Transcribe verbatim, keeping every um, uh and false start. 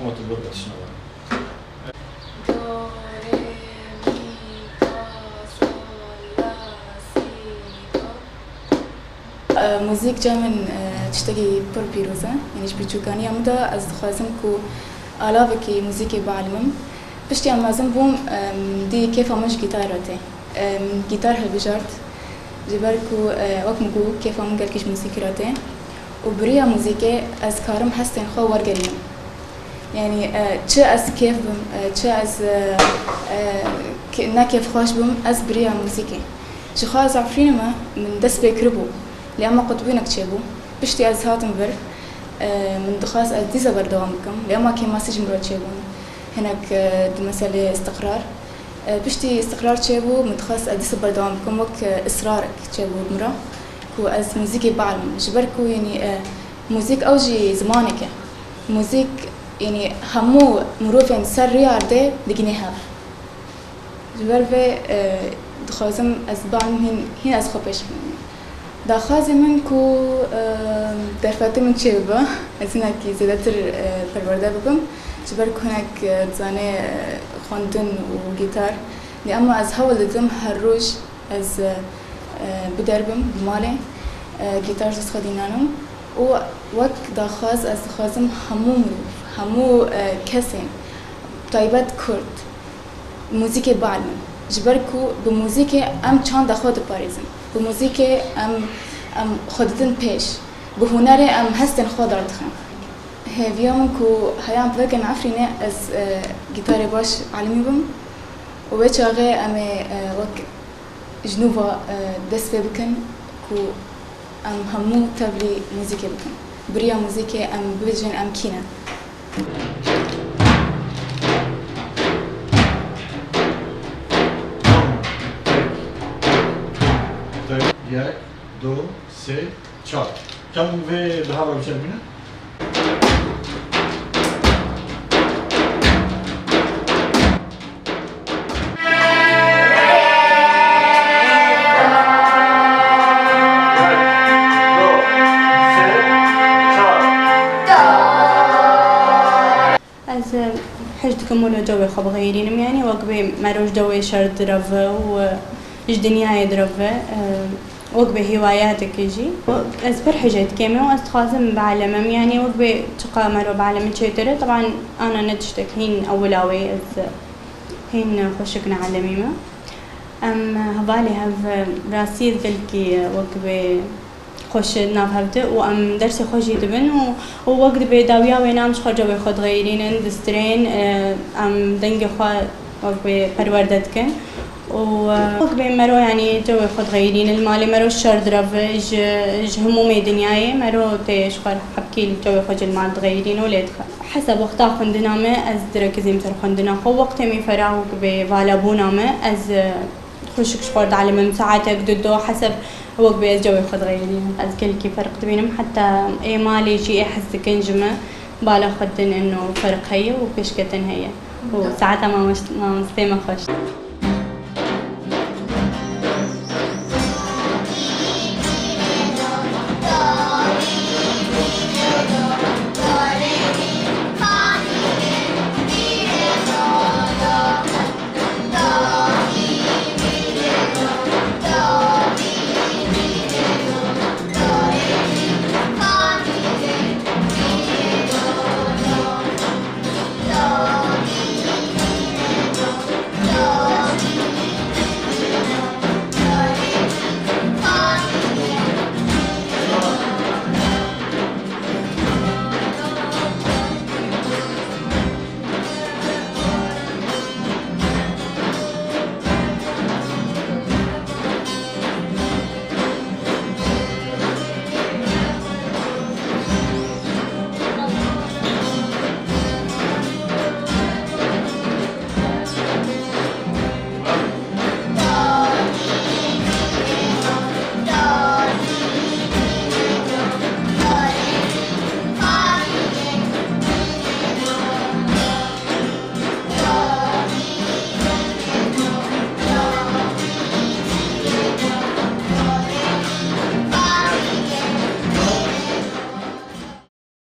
Ama tu bir batışına var. Do, re, mi, fa, sol, la, si, do. E, muzîk cem min, e, tiştekî pir pîroz e. Yanî ji biçûkaniya min de ez dixwazim ku alavekî muzîkê bielmim. Piştî em mezin bûm, em, dî kêfa min ji gîtar re tê. Em, gîtar hilbijart, ji ber ku, e, wek min got, kêfa min gelkî ji muzîkê re tê û bi riya muzîkê ez karim hestên xwe wergerînim. Yanî, e, çi ez kêf bim, e, çi ez, e, e, ke-, ne kêfxweş bim, ez bi riya muzîkê. Jixwe ez Efrînî me, min dest pê kiribû, lê ema qutbûnek çêbû. Piştî ez hatim vir, e, min dixwest ez dîsa berdewam bikim, lê ema kêmasî ji min re çêbûn. Hinek, e, di meselê istiqrar. E, piştî istiqrar çêbû, min dixwest ez dîsa berdewam bikim, wek, e, israrek çêbû bi min re, ku ez muzîkê bielmim. Ji ber ku, yanî, e, muzîk ew jî zimanek e. Muzîk, yanî, hemû mirovên ser rêya erdê digihîne hev. Ji ber vê, e, dixwazim ez bielmim hîn, hîn ez xwe pêş bixim. Daxwazê min ku, e, derfetê min çêbibe, ez hinekî zêdetir, e, perwerde bibim. Ji ber ku hinek, e, dizane, e, xwendin û gîtar. Lê ema ez hewl didim her roj ez, e, e, bi der bim, bi malê, e, gîtar ji dest xwe dînanim. Û wek daxwaz ez dixwazim hemû mirov, hemû, e, kesên, taybet Kurd, muzîkê bielmin. Ji ber ku bi muzîkê em çanda xwe diparêzin. Bi muzîkê em, em xwe didin pêş. Bi hunerê em hestên xwe derdixin. Hêviya min ku heya em vekin Efrînê ez, e, gîtarê baş elimî bim û wê çaxê em ê, e, wek ji nû ve, e, dest pê bikin ku em hemû tevlî muzîkê bikin. Bi riya muzîkê em bibêjin em kî ne. Yek, du, sê, çar. Çend vê daha var bir şey bilmem. Ez, e, hej dikim wilo cewê xwe bixeyirînim, yanî wek bê mero ji cewê şer direve û, e, ji dinyayê direve, e, wek bê hêwayateke jî. Ez pir hije dikêm û ez dixwazim bielmim, yanî wek bê çiqa mero bielmî çêtir e. Teban ana ne tiştek hîn ewila wê ez, e, hîn xweşik neelemîme. Em hevalê hev, e, rastî gelkî, e, wek bê xweş di nav hev de û em dersê xwe jî dibin û, û wek dibê dawiya wêna em ji xwe cewê xwe dixeyirînin, distirên, e, em dengê xwe wek bê perwerde dikin û, e, wek bê mero, yanî cewê xwe dixeyirînin, li malê mero şer direve, ji, ji hemûmê dinyayê mero tê ji xwe hepkî li cewê xwe ji li mal dixeyirîn û lê dixe. Hesab wexta xwendina me ez direkizîm ser xwendina xwe, wextê min ferah wek bê valabûna me ez, e, Xweşik ji xwe dielmim, saetek du do heseb wek bê ez cewê xwe dixeyirînim. Ez gelkî ferq dibînim, heta ê malê jî ê hez dikin ji min bala xwe didin, ino ferq heye û pêşketin heye. Û saeta mamost-, mamostê me xweş.